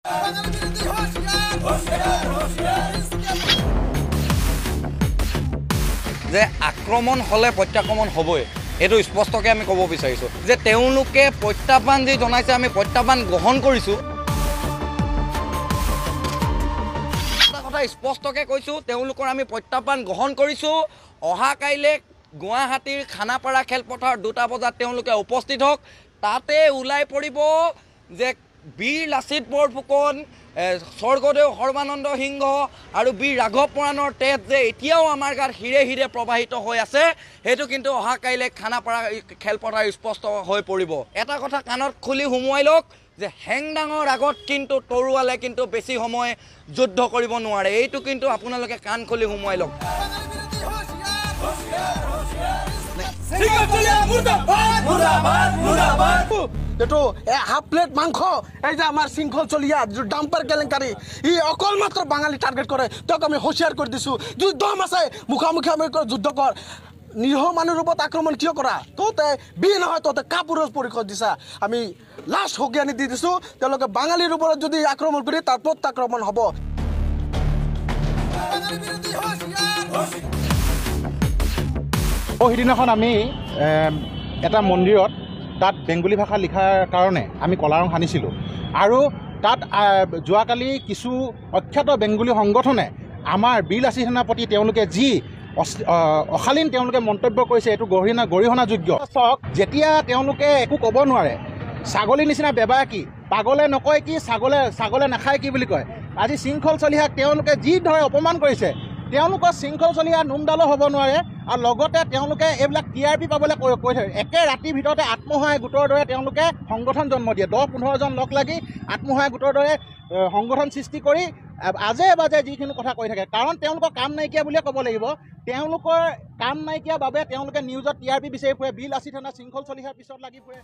যে আক্ৰমণ হ'লে প্ৰত্যাক্ৰমণ হ'বই, এইটো স্পষ্টকৈ আমি ক'ব বিচাৰিছোঁ যে তেওঁলোকে প্ৰত্যাহ্বান যি জনাইছে আমি প্ৰত্যাহ্বান গ্ৰহণ কৰিছোঁ। এটা কথা স্পষ্টকৈ কৈছোঁ, তেওঁলোকৰ আমি প্ৰত্যাহ্বান গ্ৰহণ কৰিছোঁ। অহা কাইলৈ গুৱাহাটীৰ খানাপাৰা খেলপথাৰ 2টা বজাত তেওঁলোকে উপস্থিত হওক, তাতে ওলাই পৰিব যে বীৰ লাচিত বৰফুকন, স্বৰ্গদেউ সৰ্বানন্দ সিংহ আৰু বীৰ ৰাঘৱ মৰাণৰ তেজ যে এতিয়াও আমাৰ গাত হিৰে হিৰে প্ৰবাহিত হৈ আছে, সেইটো কিন্তু অহা কাইলৈ খানাপাৰা খেলপথাৰ স্পষ্ট হৈ পৰিব। এটা কথা কাণত খুলি সোমোৱাই লওক যে হেংদাঙৰ আগত কিন্তু তৰোৱালে কিন্তু বেছি সময় যুদ্ধ কৰিব নোৱাৰে, এইটো কিন্তু আপোনালোকে কাণ খুলি সোমোৱাই লওক। এইটো হাফ প্লেট মাংস, এই যে আমাৰ শৃংখল চলিয়া ডাম্পাৰ কেলেংকাৰী, ই অকল মাত্ৰ বাঙালী টাৰ্গেট কৰে, তেওঁক আমি হুঁচিয়াৰ কৰি দিছোঁ। যদি দম আছে মুখামুখি আমি যুদ্ধ কৰ, নিৰীহ মানুহৰ ওপৰত আক্ৰমণ কিয় কৰা? তহঁতে বি নহয়, তহঁতে কাপোৰৰ পৰিষদ দিছা। আমি লাষ্ট সকিয়ানি দি দিছোঁ, তেওঁলোকে বাঙালীৰ ওপৰত যদি আক্ৰমণ কৰি তাৰ প্ৰত্যাক্ৰমণ হ'ব। সিদিনাখন আমি এটা মন্দিৰত তাত বেংগলী ভাষা লিখাৰ কাৰণে আমি কলা ৰং সানিছিলোঁ আৰু তাত যোৱাকালি কিছু অখ্যাত বেংগলী সংগঠনে আমাৰ বীৰ লাচিত সেনাপতি তেওঁলোকে যি অশালীন তেওঁলোকে মন্তব্য কৰিছে, এইটো গৰিহণাযোগ্য। চাওক, যেতিয়া তেওঁলোকে একো ক'ব নোৱাৰে, ছাগলীৰ নিচিনা বেবাকী, পাগলে নকয় কি ছাগলে নাখায় কি বুলি কয়। আজি শৃংখল চলিহাক তেওঁলোকে যি ধৰে অপমান কৰিছে, তেওঁলোকৰ শৃংখল চলিহা নোমডালো হ'ব নোৱাৰে আৰু লগতে তেওঁলোকে এইবিলাক TRP পাবলৈ কৈ থাকে। একে ৰাতিৰ ভিতৰতে আত্মসহায়ক গোটৰ দৰে তেওঁলোকে সংগঠন জন্ম দিয়ে, 10-15জন লগ লাগি আত্মসহায়ক গোটৰ দৰে সংগঠন সৃষ্টি কৰি আজে বাজে যিখিনি কথা কৈ থাকে। কাৰণ তেওঁলোকৰ কাম নাইকিয়া বুলিয়ে ক'ব লাগিব। তেওঁলোকৰ কাম নাইকিয়া বাবে তেওঁলোকে নিউজত TRP বিচাৰি ফুৰে, বীৰ লাচিত সেনা শৃংখল চলিহাৰ পিছত লাগি ফুৰে।